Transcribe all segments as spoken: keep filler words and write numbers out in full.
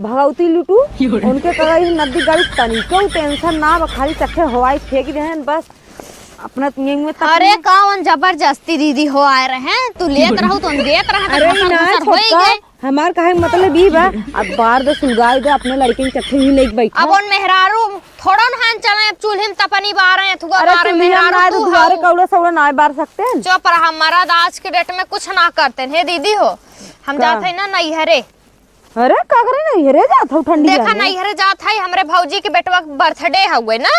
भगवती लुटू, उनके कगई नदी गड़ी तनिको tension ना बा, खाली चट्टे हवाई फेंक देहन बस। अपना तो यहीं में तक अरे नहीं। कौन जबरदस्ती दीदी हो आए रहे, तू लेत रहू तो हम देत रहे, तो अरे घसर ना घसर होई छोटका, गए। हमार कहे के मतलब ई बा, अब बार दे सुलगाई दे, अपने लड़के के चट्टे ही लेके बैठा। अब उन मेहरारू थोड़ा ना हान चले, अब चूल्हे में तपनी बार रहे, थुआ अरे बार रहे, चूल्हे में मेहरारू ना, तू तो दुआरे हऊ। कौड़ा सौड़ा ना बार सकते हैं। चुप रहा, मरद आज के date में कुछ ना करते हैं, हे दीदी हो, हम का? जात है ना नैहरे। अरे का करे नैहरे जात हऊ ठंडी देखा जाने? नैहरे जात है, हमरे भौजी के बेटवा के birthday हउए ना,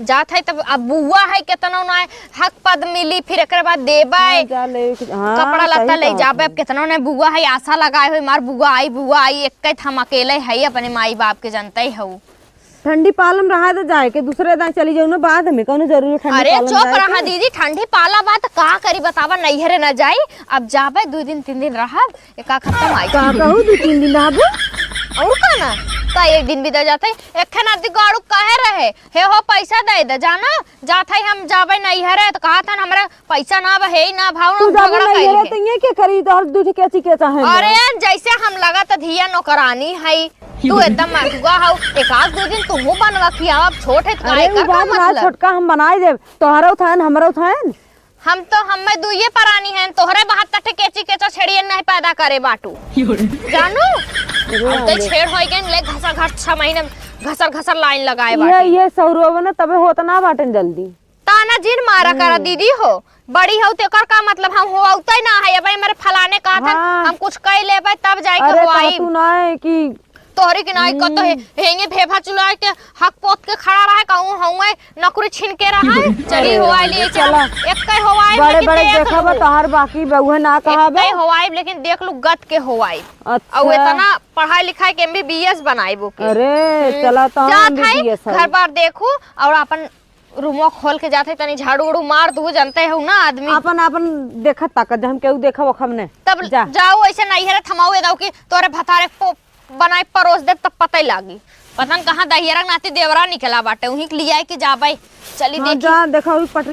जात है तब अब बुआ है केतनो ना हक पद मिली, फिर एकरे बाद देबै, हाँ, जा ले के, हाँ, कपड़ा लत्ता सही ले कहत जाबे। है। अब केतनो ने बुआ है आशा लगाए हुए, मार बुआ आई, बुआ आई, एक हम अकेले है अपने माई बाप के, जनते हऊ। ठंडी पाला में रहा दे जाए के, दूसरे दाएं चली जाऊ ना बाद में, कौनो जरूरी ठंडी अरे पाला में चुप जाए रहा के? दीदी, ठंडी पाला बा त का करी बतावा, नैहरे न जाई, अब जाबे दू दिन तीन दिन रहब, एक आध हफ्ता में आई। का कहू, दू तीन दिन रहबू? और का ना, का एक दिन भी दे जाते, एक ना दिगाड़ू कहे रहे, हे हो पैसा दे दे, जाना, जात है हम जाबे नैहरे, त कहत हन हमरा पैसा ना बा, हे ही ना भाव, तू ना जाबू झगड़ा नैहरे कइले। त ये के करी, तोहर दू ठे कैची के चाहे ना? अरे यार, जैसे हम लगा त धिया नौकरानी है, तू एकदम महुआ हऊ, एक आध दू दिन तुहू बनवा खियावा, अब छोट है त अरे काहे उ का बात ना, मतलब? छोटका हम बनाई देब, तोहरो थान, हमरो थान। हम तो हम्मे दुइये परानी हैं, तोहरे बहत्तर ठे केची केचा छेड़ियन नहीं पैदा करे बाटू। जानू? अरे हम तो बाप रे। छेड़ होई गइन, ले घसर घसर छह महीने में घसर घसर लाइन लगाए ये, बाटे। ये सौरव ना तबे होत ना बाटन जल्दी। ताना जिन मारा करा हम्म। दीदी हो, बड़ी हो तेकर का मतलब, हम होवते ना है, अब हमारे फलाने कहा था, हाँ। हम कुछ कह लेबे तब जाए के अरे होवाई। कहतू ना है कि तोहरी के नाई कत हे, हम्म। हेंगे भेभा चुलाए के हक पोत के खड़ा रहे, कहूँ हउए नौकरी छीन के रहे, चली अरे होवाई राम लिए रे, चला। चला। एक कई होवाई बड़े लेकिन बड़े देख देखा बा लू। तोहार बाकी बउहे ना कहा एक कई बा। होवाई लेकिन देख लू गत के होवाई। अच्छा। अउ इतना पढ़ाई लिखाई के एमबीबीएस बनाई बो के। अरे, हम्म। चला तो जात है, एमबीबीएस है। घर बार देखू और अपन रूमवा खोल के जात है, तनी झाड़ू उड़ू मार दू, जनते हो ना आदमी। अपन, अपन देखत ताकत, जब हम केहू देखा वो हमने। तब जा। जाओ ऐसे नैहरे थमाओ, ये दाऊ कि तोरे भतारे पो-, बनाए परोस दे, तब पता ही लागी। पता न कहाँ दहियरा नाती देवरा निकला बाटे, उहीं के लियाए के जाबे। चली हाँ, देखी। जा, देखा, वही पट-